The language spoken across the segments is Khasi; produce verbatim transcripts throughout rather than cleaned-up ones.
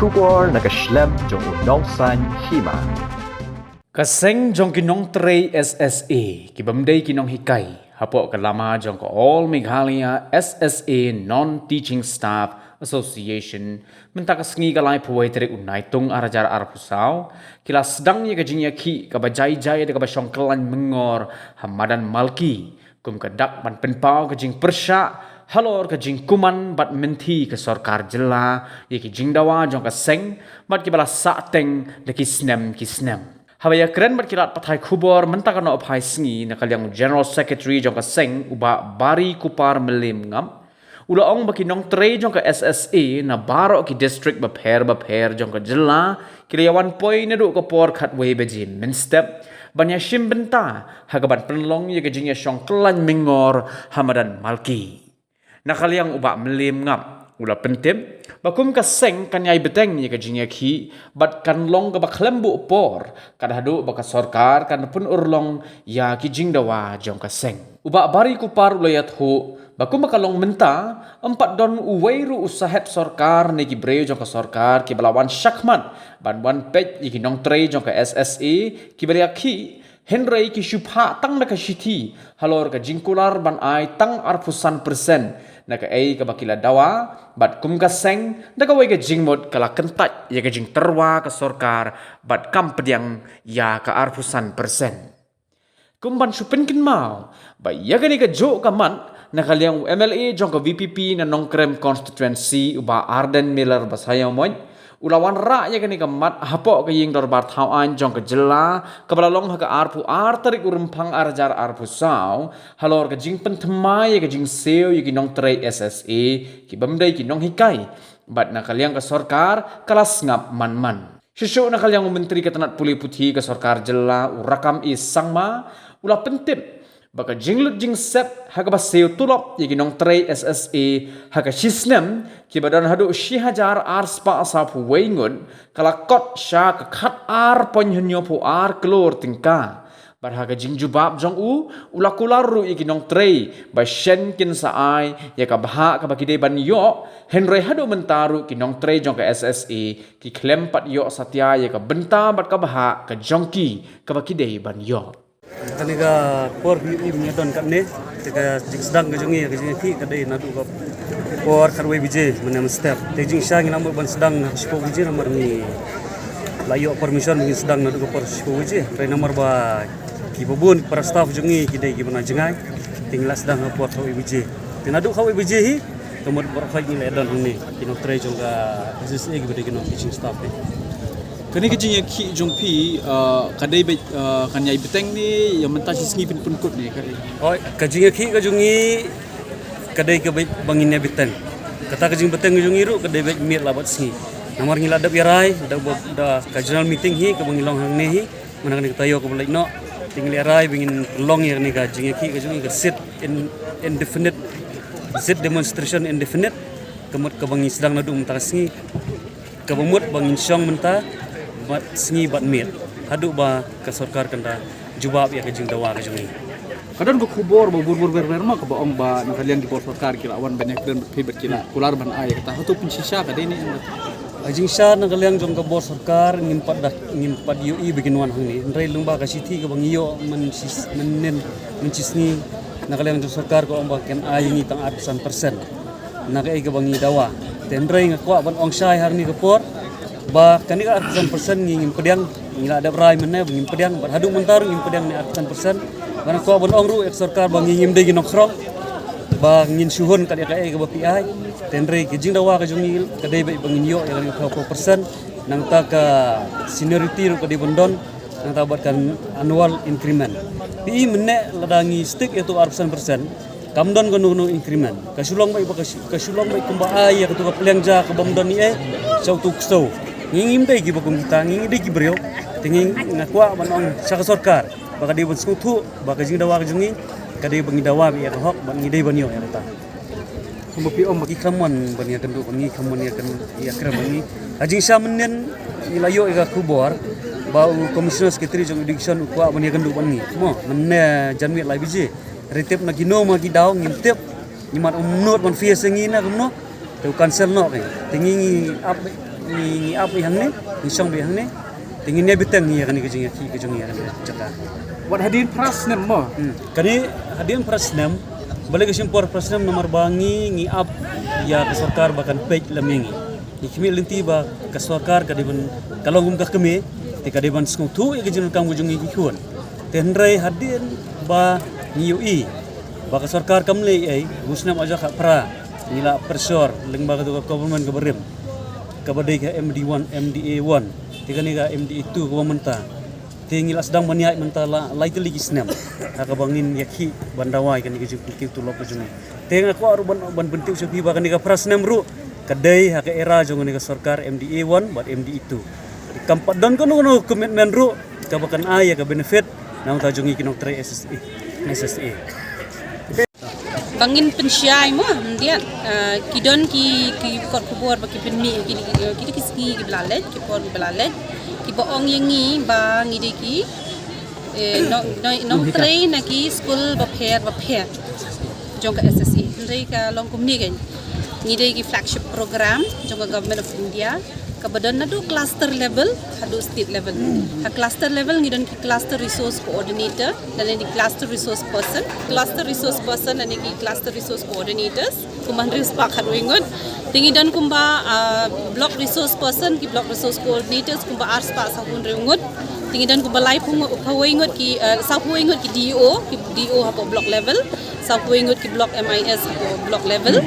Khubor na ka shlem jong u Nongsaiñ Hima. Ka seng jong ki nongtrei S S A, ki bym dei ki nonghikai, hapoh ka lama jong ka All Meghalaya S S A Non-Teaching Staff Association, mynta ka sngi ka laiphew wei tarik u Naitung ar hajar arphew saw, ki la sdang ïa ka jingïakhih kaba jai jai da kaba shong kyllaiñ myngor ha madan Malki, kum ka dak ban pynpaw ka jingpyrshah halor ka jingkuman bad mynthi ka sorkar jylla ïa ki jingdawa jong ka seng, bad kiba la sahteng da ki snem ki snem. Haba ïakren bad ki lad pathai khubor mynta ka nohphai sngi na ka liang u General Secretary jong ka seng, u Bah Bari Kupar Mylliemngap, u la ong ba ki nongtrei jong ka S S A na baroh ki district bapher bapher jong ka jylla ki la ïawan poi naduh ka por khatwei baje mynstep ban ïashim bynta ha kaban pynlong ïa ka jingïashong kyllaiñ myngor ha madan Malki. Na ka liang u Bah Mylliemngap u la pyntip ba kum ka seng kan ïai bteng ïa ka jingïakhih bad kan long kaba khlem buh por, kat haduh ba ka sorkar kan pynurlong ïa ki jingdawa jong ka seng. U Bah Bari Kupar u la ïathuh ba kumba ka long mynta, ym pat don uwei ruh u sahep sorkar ne ki briew jong ka sorkar kiba la wan shakhmat ban wan peit ïa ki nongtrei jong ka S S A kiba la ïakhih, hynrei ki shu phah tang da ka shithi halor ka jingkular ban ai tang arphew san percent na kaei kaba ki la dawa, bad kum ka seng da kawei ka jingmut ka la kyntait ïa ka jingtyrwa ka sorkar bad kam pdiang ïa ka arphew san percent. Kum ban shu pynkynmaw ba ïa kane kajuh ka mat, na ka liang u M L A jong ka V P P na Nongkrem Constituency, u Bah Ardent Miller Basaiawmoit, u la wanrah ïa kane ka mat hapoh ka ïing dorbar thaw aiñ jong ka jylla kaba la long ha ka arphew ar tarik u Rymphang ar hajar arphew saw, halor ka jingpynthymmai ïa ka jingsiew ïa ki nongtrei S S A ki bym dei ki nonghikai, bad na ka liang ka sorkar ka la sngap man man. Shuh shuh na ka liang u Myntri ka tnat pule puthi ka sorkar jylla, u Rakkam A Sangma, u la pyntip ba ka jinglut jingset ha kaba siew tulop ïa ki nongtrei S S A ha ka shi snem, kiba don haduh shi hajar ar spah sawphew wei ngut, ka la kot sha ka khat ar point hynñiewphew ar klur tyngka. Bad ha ka jingjubab jong u, u la kular ruh ïa ki nongtrei ba shen kin sa ai ïa ka bhah kaba ki dei ban ïoh, hynrei haduh mynta ruh ki nongtrei jong ka S S A ki khlem pat ïoh satia ïa ka bynta bad ka bhah ka jong ki kaba ki dei ban ïoh. Kane ka por phi ïohi ba ngi don katne, te ka jingsdang ka jong ngi, ka jingïakhih ka dei naduh ka por khatwei baje mynne mynstep. Te jingshisha ngi la mut ban sdang ha ka shiphew baje namar ngi la ïoh permission ba ngin sdang naduh ka por shiphew baje. Hynrei namar ba kiba bun para staff jong ngi ki dei kiba na jngai, te ngi la sdang ha ka por khatwei baje. Te naduh khatwei baje hi, ka mut baroh khoit ngi la don hangne ki nongtrei jong ka S S A kiba dei ki non-teaching staff ne. Kane ka jingïakhih jong phi, uh, ka dei beit, uh, kan ïai bteng ne ïa mynta shi sngi phin pynkut ne ka dei? Hooid, ka jingïakhih ka jong ngi ka dei ka beit ba ngin ïai bteng. Kata ka jingbteng ka jong ngi ruh ka dei beit miet la bad sngi. Namar ngi la dep ïarai da, da ka general meeting hi kaba ngi long hangne hi, mynta kane ka taïew kaba leit noh, te ngi la ïarai ba ngin pynlong ïa kane ka jingïakhih ka jong ngi ka sit in, indefinite, sit demonstration indefinite, ka mut kaba ngi sdang naduh mynta ka sngi, kaba mut ba ngin shong mynta bad sngi bad miet haduh ba ka sorkar kan da jubab ïa ka jingdawa ka jong ngi. Ka don ka khubor ba bun bun ber ber ma kaba ong ba na ka liang ki bor sorkar ki la wan ban ïakren bad phi bad ki la kular ban ai ïa kata, hato pynshisha ka dei ne em? Ka jingshisha na ka liang jong ka bor sorkar ngim pat da, ngim pat ïohi ba kin wan hangne. Hynrei lyngba ka shithi kaba ngi ïoh myn shi, mynnin, mynshisngi, na ka liang jong sorkar ka ong ba kan ai ïa ngi tang arphew san percent na kaei kaba ngi dawa. Te hynrei nga kwah ban ong shai ha kane ka por ba kane ka arphew san percent ngi ngim pdiang, ngi la dep rai mynne ba ngim pdiang, bad haduh mynta ruh ngim pdiang ne arphew san percent. Bad nga kwah ban ong ruh ïa ka sorkar ba ngi ngim dei ki nongkhrong ba ngin shu hun kat ïa kaei kaba phi ai. Te hynrei ka jingdawa ka jong ngi ka dei ba ngin ïoh ïa kane ka phew percent, nangta ka seniority ruh ka dei ban don, nangta bad ka annual increment. Phi i mynne lada ngi stick ïa tu arphew san percent, kam don kano kano increment. Ka shu long beit ba ka shu, ka shu long beit kumba ai ïa katu ka pliang ja ka bym don ei ei sha utu u ksew. Ngi ngim dei kiba kum kita, ngi ngi dei ki briew. Te ngi, nga kwah ban ong sha ka sorkar ba ka dei ban sngewthuh ba ka jingdawa ka jong ngi ka dei ba ngi dawa beit ïa ka hok bad ngi dei ban ïoh ïa kata. Kumba phi ong ba ki khlem mon ban ïakynduh bad ngi, khlem mon ïakyn, ïakren bad ngi. Ka jingshisha mynnin ngi la ïoh ïa ka khubor ba u Commissioner Secretary jong Education u kwah ban ïakynduh bad ngi. Mo, mynne janmiet lai baje. Hynrei tip na kino ma ki daw ngim tip. Ngi mat um nud ban face ïa ngi na kumno. Te u cancel noh ka. Te ngi ngi ap Ngi, ngi ap ïa hangne, ngi shong ïa hangne. Te ngin ïa bteng ïa kane ka jingïakhih ka jong ngi ïa kane ka jaka. Wat hadien phra snem mo. Hmm. Kane hadien phra snem, balei ka shim por phra snem, namar ba ngi, ngi ap ïa ka sorkar ba kan peit lem ïa ngi. Ngi khmih lynti ba ka sorkar ka dei ban, ka long kum ka kmie, te ka dei ban sngewthuh ïa ka jingdonkam ka jong ngi ki khun. Te hynrei hadien ba ngi ïohi ba ka sorkar kam leh ei, u snem ar hajar khatphra ngi la pressure lyngba ka government ka barim, kaba dei ka M D one, M D A one, te kane ka M D A two kaba mynta. Te ngi la sdang ban ïaid mynta la lai tylli ki snem ha kaba ngin ïakhih ban dawa ïa kane ka jingpynkhih tulop ka jong ngi. Te nga kwah ruh ban, ban pyntip sha phi ba kane ka phra snem ruh ka dei ha ka era jong kane ka sorkar M D A one bad M D A two. Kam pat don kano kano commitment ruh kaba kan ai ïa ka benefit na ka bynta jong ngi ki nongtrei S S A, S S A. Ba ngin pynshai mo, ym dei, ah, ki don ki, ki kot khubor ba ki pynmih, ki, ki, ki, ki sngi kiba la leit, ki por kiba la leit, kiba ong ïa ngi ba ngi dei ki, eh, nong, nong, nongtrei na ki skul bapher bapher jong ka S S A. Hynrei ka long kumne kein. Ngi dei ki flagship program jong ka Government of India, kaba don naduh cluster level haduh state level. Ha cluster level ngi don ki cluster resource coordinator lane ki cluster resource person. Cluster resource person lane ki cluster resource coordinators kumba hynriew spah khatwei ngut. Te ngi don kumba, ah, block resource person, ki block resource coordinators kumba ar spah sawphew hynriew ngut. Te ngi don kumba laiphew ngut, phew wei ngut ki, ah, sawphew wei ngut ki D O, ki D O hapoh block level. Sawphew wei ngut ki block M I S hapoh block level.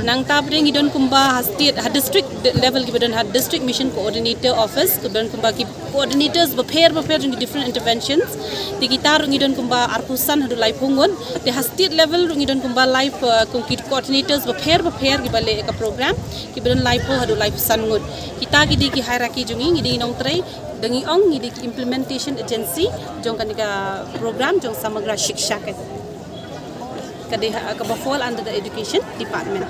Nangta pat ngi don kumba ha state, ha district de-, level kiba don ha district mission coordinator office, kiba don kumba ki coordinators bapher bapher jong ki different interventions. Te kita ruh ngi don kumba arphew san haduh laiphew ngut. Te ha state level ruh ngi don kumba laiphew, uh, kum ki coordinators bapher bapher kiba leh ka program, kiba don laiphew haduh laiphew san ngut. Kita ki dei ki hierarchy jong ngi, ngi dei nongtrei, da ngi ong ngi dei ki implementation agency jong kane ka program jong Samagra Shiksha ka. Ka dei ha, kaba fall under the education department.